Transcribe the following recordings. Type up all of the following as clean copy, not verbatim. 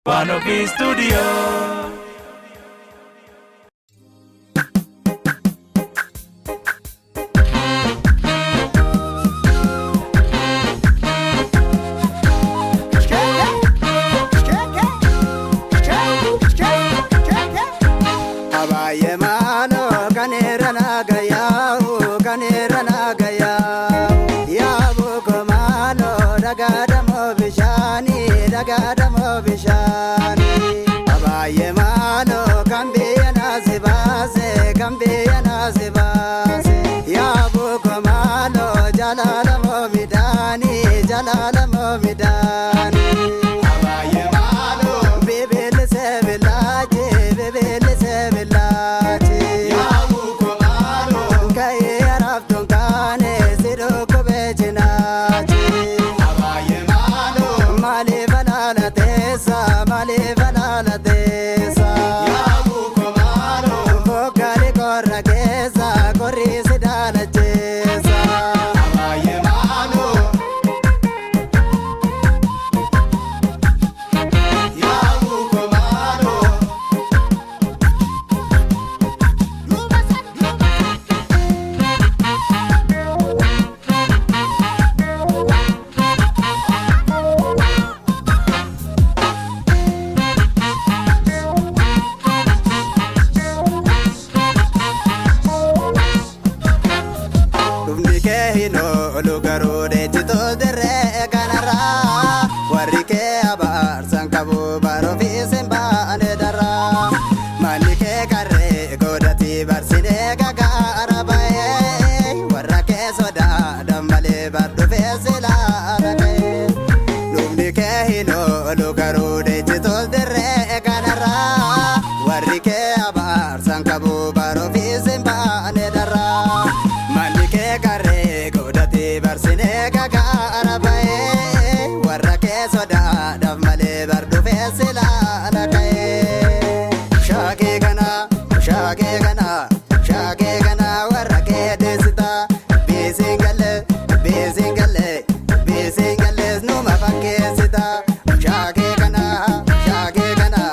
One Studio. Abaayyee maaloo kan irra naagayaa'u kan irra naagayaa'u yaabuu komaaloo dhagaadhamoo bishaanii dhagaadhamoo bishaanii. Abaayyee maaloo kan biyya naasi baase kan biyya naasi baase yaabuu komaaloo jalaalamoo midhaanii jalaalamoo midhaanii. Abaayyee maaloo bibilli seebilaachi bibilli seebilaachi. Yaabuu komaaloo ka'ee araftuun kaane sidoo kophee cinaachi. Abaayyee maaloo maaliif alaala teessa maaliif alaala teessa. Yaabuu komaaloo fokkaali qorra keessa qorri si daalacheessa. Abaayyee maaloo. Yaabuu komaaloo. Dhufni kee hin oolu garuu deechitoo dirree kanarraa warri kee abaarsan qabu baroo fi simbaane darraa manni kee karree godhati barsinee gagaara ba'ee warra kee sodaadhaan malee bar dhufee silaara ka'ee. Dhufni kee hin oolu garuu deechitoo dirree kanarraa warri kee abaarsan qabu baroo fi simbaane darraa. Manni kee karree godhatee barsinee gagaara ba'ee warra kee sodaadhaaf malee bar dhufee silaala ka'ee. Shaakee kana shaakee kana shaakee kana warra kee deessita biisiin galee biisiin galee biisiin galees numa fakkeessita. Shaakee kana shaakee kana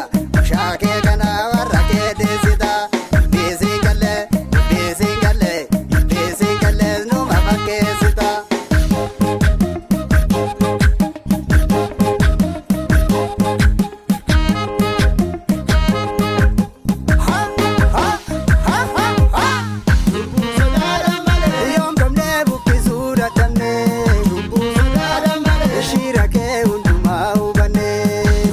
shaakee kana warra kee deessita biisiin galee biisiin galee biisiin galees numa fakkeessita. Yoom gamnee buqqisuu dadhabnee shira kee hundumaa hubannee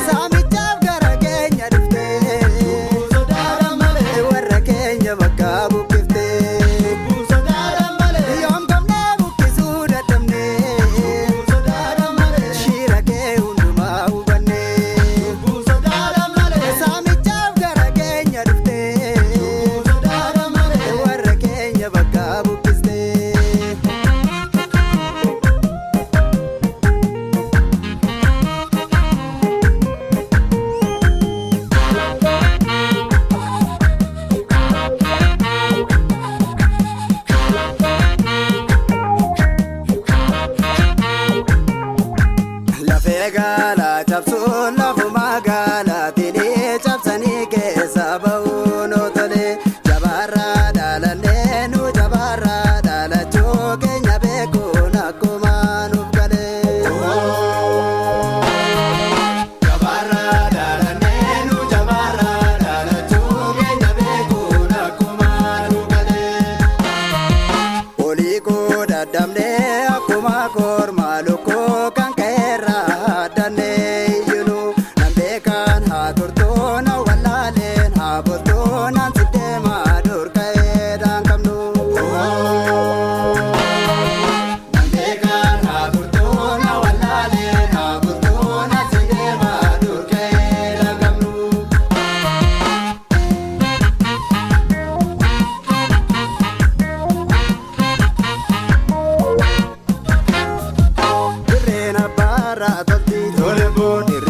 saamichaaf gara keenya dhuftee warra keenya bakka buqqiftee yoom gamnee buqqisuu dadhabnee shira kee hundumaa hubannee saamichaaf gara keenya dhuftee warra keenya bakka buqqistee. Lafee gaalaa cabsuun lafuma gaalaatiin cabsanii keessa bahuun otolee jabaarraa dhaalannee nu jabaarraa dhaalachuu keenya beekuun akkuma nuuf galee. Jabaarraa dhaalannee nu jabaarraa dhaalachuu keenya beekuun akkuma nuuf galee. Olii koo dadhabnee akkuma kormaa lukkuu kan ka'eerraa haddannee iyyinu nan beekan haa turtuu na wallaaleen haa bultuu naan si deemaa dur ka'eedhaan qabnu. Nan beekan haa turtuu na wallaaleen haa bultuu naan si deemaa dur ka'eedhaan qabnu. Dirreen abbaarraa tolti tole boon.